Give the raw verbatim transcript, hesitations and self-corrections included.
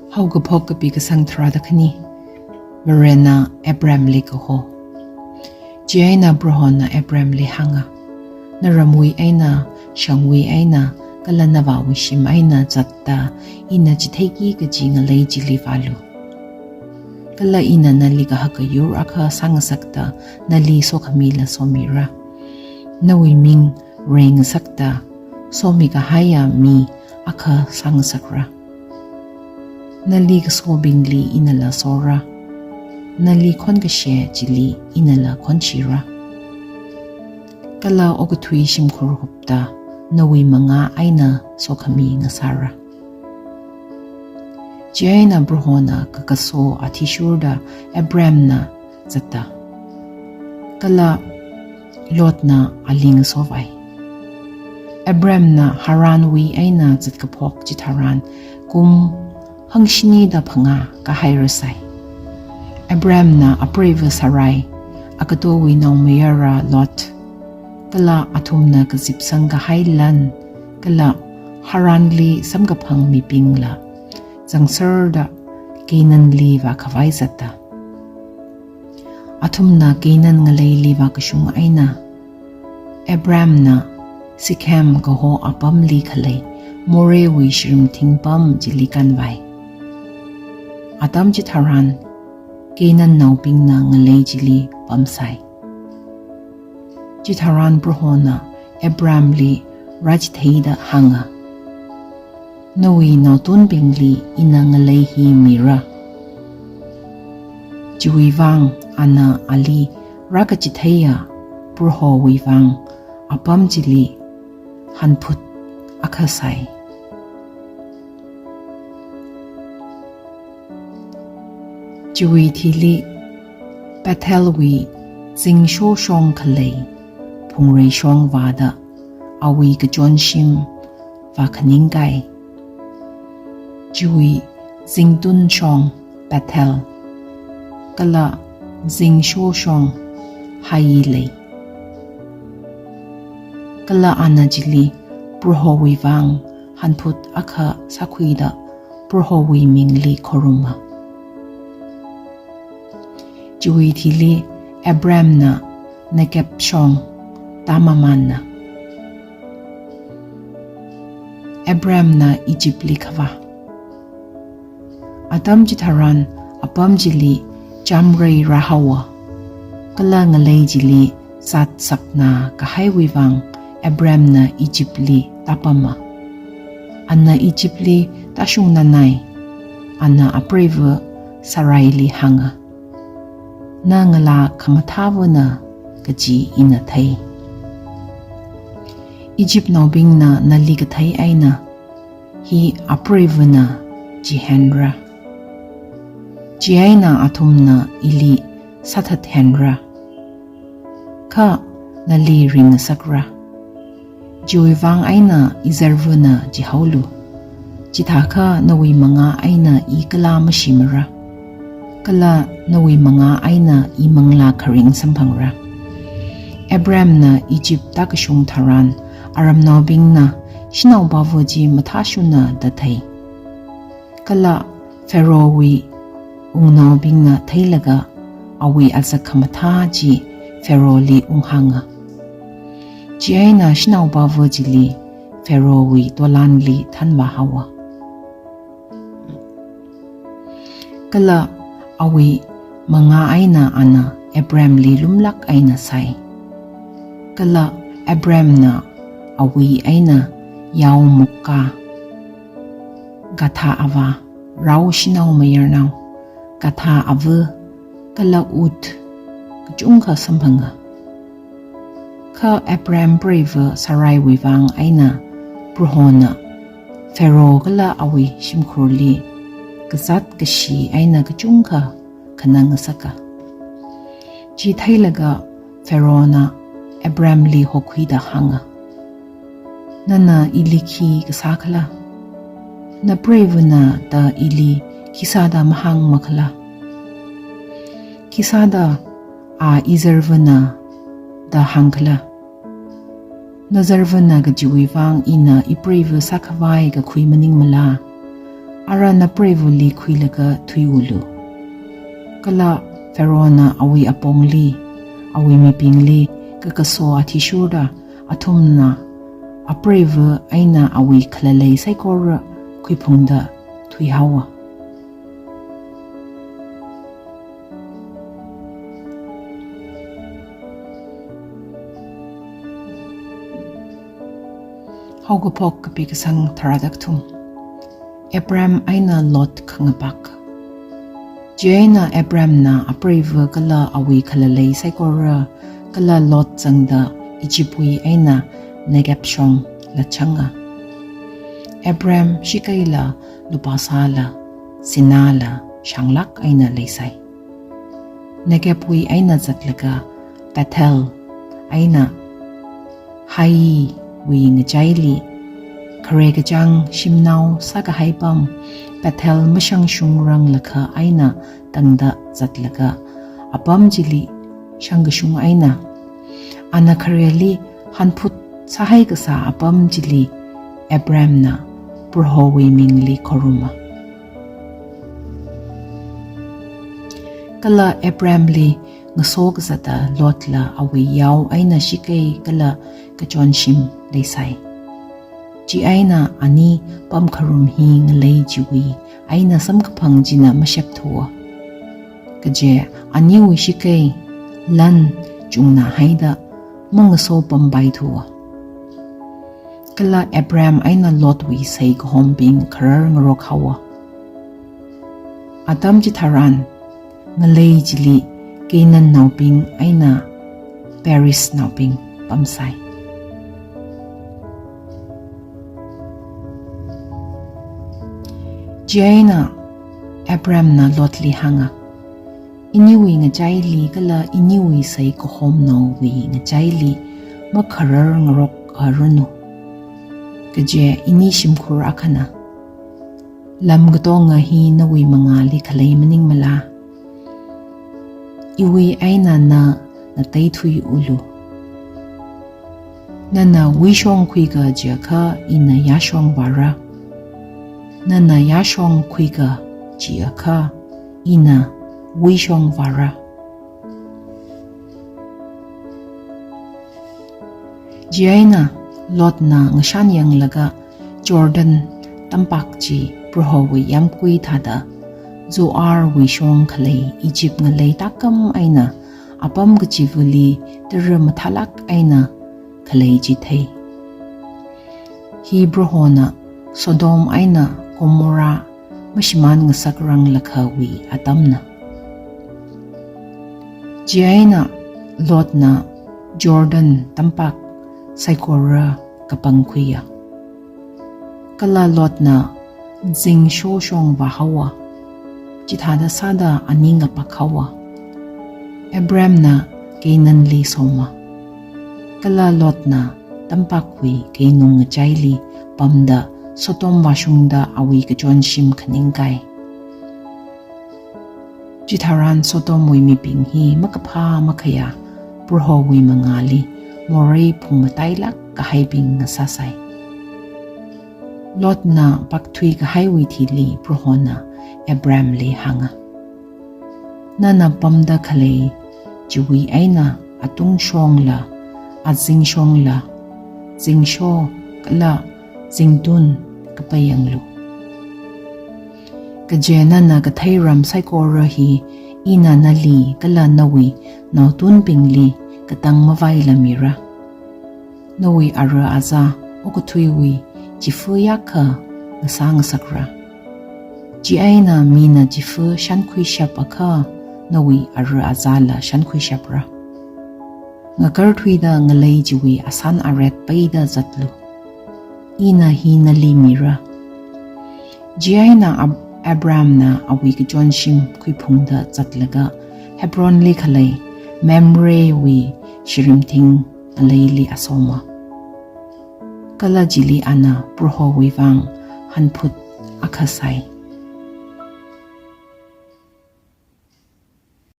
Haokaphok kapi kasang tharāda khani. Varena Abramli kaho. Chieina Prohona Abramli hānga, "Naramwui eina, shangwui eina, kala navāwui shim eina zatta ina chitheiki kaji ngalei chili vālu. Kala ina nali kahaka yur akha sāngasakta nali sokhamila somira. Nawui ming reingasakta somi kahaiya mi akha sāngasakra. Nali kasobingli inala sora. Nali khonkashe chili inala khonshira. Kala okathui shimkhur hupta nawui mangā eina sokhami ngasāra." Chieina Prohona kakaso athishurda Abramna zatta. Kala Lotna ali ngasovai. Abramna Haranwui eina zatkaphok chitharan kum hangshinida phangā kahairasai. Abramna apreiva Sarai, akatowui naomayara Lot, kala athumna kazipsang kahai lan, kala Haranli samkaphang mibingla zangserda Canaanli vākhavai zatta. Athumna Canaan ngaleili vākashung eina, Abramna Shechem kaho apamli khalei Moreewui shrimthing pam chili kanvai. Atam chitharan Canaannaobingna ngalei chili pamsai. Chitharan Prohona Abramli rāchitheida hānga, "Nawui naotunbingli ina ngalei hi mira. Chiwui vang ana ali rākachitheiya Prohowui vang apam chili hanphut akha sai." Chiwui thili Bethelwui zingshoshong khalei phungrei shong vāda awui kachonshim vākhaningkai. Chiwui zingtunshong Bethel, kala zingshoshong Hai lei. Kala ana chili Prohowui vang hanphut akha sākhuida Prohowui mingli khoruma. Chiwui thili Abramna Negeb shong tāmamanna. Abramna Egyptli khavā. Atam chitharan apam chili chamrei rāhaowa. Kala ngalei chili zatsakna kahaiwui vang Abramna Egyptli tāpama. Ana Egyptli tāshungnanai. Ana apreiva Saraili hānga, "Na ngalā khamathāvana kaji ina thei. Egyptnaobingna nali kathei eina, 'Hi apreivana' chihenra. Chieina athumna ili sāthathenra, kha nali ringngasakra. Chiwui vang eina izarvana chihaolu. Chithākha nawui mangā eina i kala mashimara, kala nawui mangā eina i manglā kharing samphangra." Abramna Egypt tākashung tharan, aramnaobingna shanaopava chi mathāshuna da thei. Kala Pharaohwui wungnaobingna theilaga awui azak khamathā chi Pharaohli unghānga. Chieina shanaopava chili Pharaohwui tolanli thanvāhaowa. Kala awui mangā eina ana Abramli lumlāk eina sai. Kala Abramna awui eina yao mukkā, gadhā avā, rao shanao mayarnao, gadhā ava, kala ut kachungkha samphanga. Kha Abram preiva Saraiwui vang eina Prohona Pharaoh kala awui shimkhurli kazāt kashi eina kachungkha khanang ngasaka. Chi theilaga Pharaohna Abramli hokhuida hānga, "Nana ili khi kasā khala? Napreivana da ili khisāda mahāngma khala? Khisāda a izarvana da hāng khala? Nazarvana kajiwui vang ina ipreiva sākhavai kakhui maningmala? Ara napreivali khuilaga thuiulu. Kala Pharaohna awui apongli, awui mibingli kakaso athishurda athumna apreiva eina awui khalalei saikora khuiphungda thuihaowa. Haokaphok kapi kasang tharāda kathum. Abram eina Lot khangapak. Chieina Abramna apreiva kala awui khalalei saikora kala Lot zangda Egyptwui eina Negeb shongla changa. Abram shikeila lupāsāla, sināla shānglāk eina leisai. Negebwui eina zatlaga Bethel eina Haiwui ngachaili, khare kachāng shimnao sākahai pam Bethel mashangshungranglakha eina tangda zatlaga, apam chili shangkashung eina, ana khareli hanphut sāhai kasā apam chili Abramna Prohowui mingli khoruma. Kala Abramli ngaso kazata Lotla awui yao eina shikei kala kachonshim leisai. Chieina ani pamkharum hi ngalei chiwui eina samkaphang china mashepthuwa. Kaje aniwui shikei lan chungna haida mangaso pampaithuwa. Kala Abram eina Lotwui sei kahombing kharar ngarok haowa. Atam chitharan ngalei chili Canaannaobing eina Periznaobing pamsai. Chieina Abramna Lotli hānga, iniwui ngachaili kala iniwui sei kahomnaowui ngachaili makharar ngarok aranu. Kaje ini shimkhur akhana. Lam katonga hi nawui mangāli khalei maningmala? Iwui eina na ngateithuiulu. Nana wuishong khuiga jiakha ina yāshong vāra. Nana yāshong khuiga jiakha ina wuishong vāra. Chieina Lotna ngashan yanglaga Jordan tampak chi Prohowui yamkui thāda Zoarwui shong khalei Egypt ngalei tākam eina apam kachivali tara mathālāk eina khalei chi thei. Hi Prohona Sodom eina Gomorrah mashimān ngasakranglakha wui atamna. Chieina Lotna Jordan tampak saikora kapangkhuiya. Kala Lotna zingsho shong vāhaowa. Chithāda sāda ani ngapak haowa. Abramna Canaanli soma. Kala Lotna tampakwui keinung ngachaili pamda Sodom vāshungda awui kachonshim khaningkai. Chitharan Sodomwui mibing hi makaphā makhayā Prohowui mangāli morei phungmatailāk kahaibing ngasāsai. Lotna pakthui kahaiwui thili Prohona Abramli hānga. Nana pamda khalei chiwui eina atungshongla, azingshongla, zingsho kala zingtun kapai yanglu. Kaje nana kathei ram saikora hi ina nali kala nawui naotunbingli katang mavaila mira. Nawui ara aza okathuiwui chifa yākha ngasā ngasakra. Chieina mina chifa shankhuishap akha nawui ara azala shankhuishapra. Ngakarthuida ngalei chiwui asan aret peida zatlu. Ina hi nali mira. Chieina Ab-, Abramna awui kachonshim khuiphungda zatlaga Hebronli khalei Mamrewui shirimthing ngaleili asoma. Kala chili ana Prohowui vang hanphut akha sai.